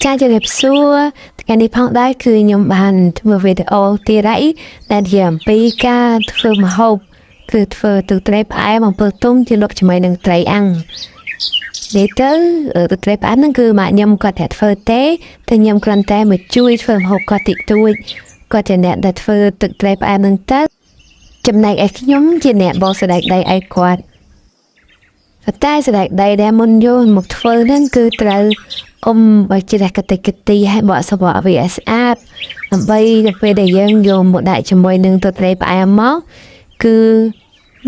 ចាជម្រាបសួរថ្ងៃនេះផងដែរគឺខ្ញុំបានធ្វើវីដេអូទៀតហើយដែលនិយាយអំពីការធ្វើម្ហូបគឺធ្វើទឹកត្រីផ្អែមអំពើទុំជាលក់ជាមួយនឹងត្រីអាំងនិយាយទៅទឹកត្រីផ្អែមហ្នឹងគឺម៉ាក់ខ្ញុំគាត់តែធ្វើទេតែខ្ញុំគ្រាន់តែមកជួយធ្វើម្ហូបគាត់តិចតួចគាត់ជាអ្នកដែលធ្វើទឹកត្រីផ្អែមហ្នឹងទៅចំណែកឯខ្ញុំជាអ្នកបោកសណ្តែកដីឲ្យគាត់ប៉ុន្តែសណ្តែកដីដែលមុនយកមកធ្វើហ្នឹងគឺត្រូវ អ៊ំបើជ្រះកតិកទីឲ្យបកសបកវាឲ្យស្អាតដើម្បីទៅពេលដែលយើងយកមកដាក់ជាមួយនឹងទឹកត្រីផ្អែមមកគឺ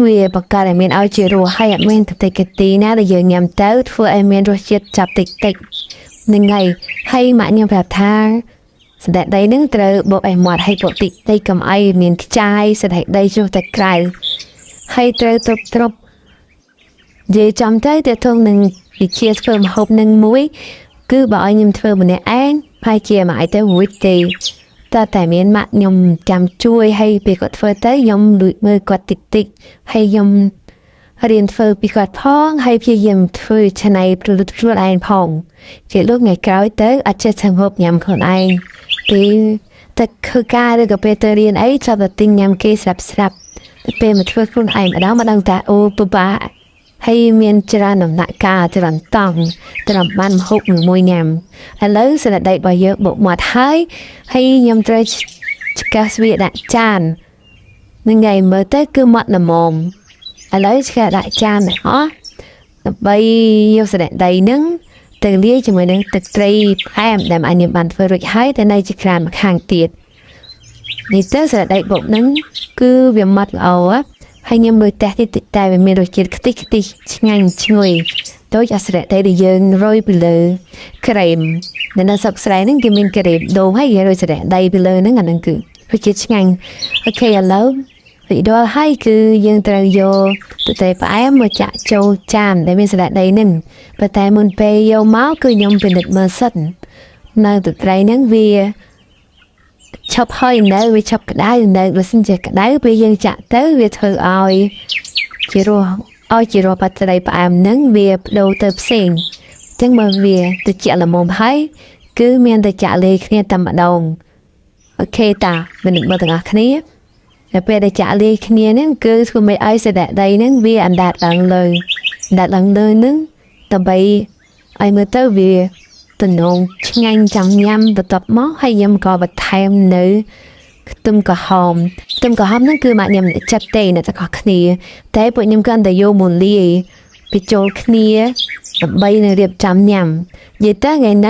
វាបង្កើតឲ្យមានឲ្យជារសហើយអត់មានកតិកទីណាដែលយើងញ៉ាំទៅធ្វើឲ្យមានរសជាតិចាប់តិចតិចនឹងហើយហើយម៉ាក់ខ្ញុំប្រាប់ថាសណ្តែកដីនឹងត្រូវបកឲ្យមាត់ឲ្យបកតិចតិចកុំឲ្យមានខ្ចាយសណ្តែកដីចុះតែក្រៅហើយត្រូវទ្រប់ទ្រប់និយាយចំទៅទៅធំនឹងវិជាធ្វើម្ហូបនឹងមួយ គឺបើឲ្យខ្ញុំធ្វើម្នាក់ឯងប្រហែលជាមិនអាចទៅរួចទេតែតែមានម៉ាក់ខ្ញុំចាំជួយហើយពេលគាត់ធ្វើទៅខ្ញុំលួចមើលគាត់តិចតិចហើយខ្ញុំរៀនធ្វើពីគាត់ផងហើយព្យាយាមធ្វើឆ្នៃប្រឌិតខ្លួនឯងផងជាលោកថ្ងៃក្រោយទៅអត់ចេះធ្វើម្ហូបញ៉ាំខ្លួនឯងពេលតែធ្វើការឬក៏ពេលទៅរៀនអីចាប់តែទិញញ៉ាំគេស្រាប់ស្រាប់តែពេលមកធ្វើខ្លួនឯងម្ដងម្ដងតាអូពិបាកហើយមានច្រើនដំណាក់កាលច្រើនតង់ ត្រឹមបានម្ហូបមួយមួយញ៉ាំឥឡូវសណ្តែកដីរបស់យើងបុកមាត់ហើយហើយខ្ញុំត្រូវឆ្កឹះស្វាដាក់ចាននឹងថ្ងៃមើលទៅគឺមាត់ល្មមឥឡូវឆ្កឹះដាក់ចានទាំងអស់ដើម្បីយកសណ្តែកដីនឹងទៅលាយជាមួយនឹងទឹកត្រីផ្អែមដែលអញខ្ញុំបានធ្វើរួចហើយតែនៅជាក្រានម្ខាងទៀតនេះទៅសណ្តែកដីបុកនឹងគឺវាម៉ត់ល្អហើយខ្ញុំមើលតេះតិចតែវាមានរសជាតិខ្ទិះខ្ទិះឆ្ងាញ់ឈ្ងុយ ដូចអាស្រៈតែដែលយើងរោយពីលើក្រែមនៅនៅស្រុកស្រែហ្នឹងគេមានក្រែមដូងហើយគេរោយស្រៈដីពីលើហ្នឹងអាហ្នឹងគឺរសជាតិឆ្ងាញ់OK ឥឡូវរីកដល់ហើយគឺយើងត្រូវយកទឹកត្រីផ្អែមមកចាក់ចូលចានដែលមានសណ្តែកដីហ្នឹងប៉ុន្តែមុនពេលយកមកគឺខ្ញុំពិនិត្យមើលសិននៅទឹកត្រីហ្នឹងវាឆប់ហើយនៅវាឆប់ក្តៅនៅបើសិនជាក្តៅពេលយើងចាក់ទៅវាធ្វើឲ្យជារស ឲ្យជារសបាត់ត្រីផ្អែមហ្នឹងវាបដូរទៅផ្សេងអញ្ចឹងបើវាទៅជាល្មមហើយគឺមានតែចាក់លេគ្នាតែម្ដង OK តាមិនមើលទាំងអស់គ្នាតែពេលដែលចាក់លេគ្នាហ្នឹងគឺធ្វើមិនឲ្យសណ្តែកដីហ្នឹងវាអណ្ដែតឡើងលើអណ្ដែតឡើងលើហ្នឹងដើម្បីឲ្យមើលទៅវាទំនងឆ្ងាញ់ចាំញ៉ាំបន្ទាប់មកហើយខ្ញុំក៏បន្ថែមនៅខ្ទឹមក្រហមខ្ទឹមក្រហមហ្នឹងគឺម៉ាក់ខ្ញុំចិត្តទេអ្នកទាំងអស់គ្នា តែពួកខ្ញុំគ្រាន់តែយកមកលាយបញ្ចូលគ្នាដើម្បីនឹងរៀបចំញ៉ាំនិយាយទៅថ្ងៃហ្នឹង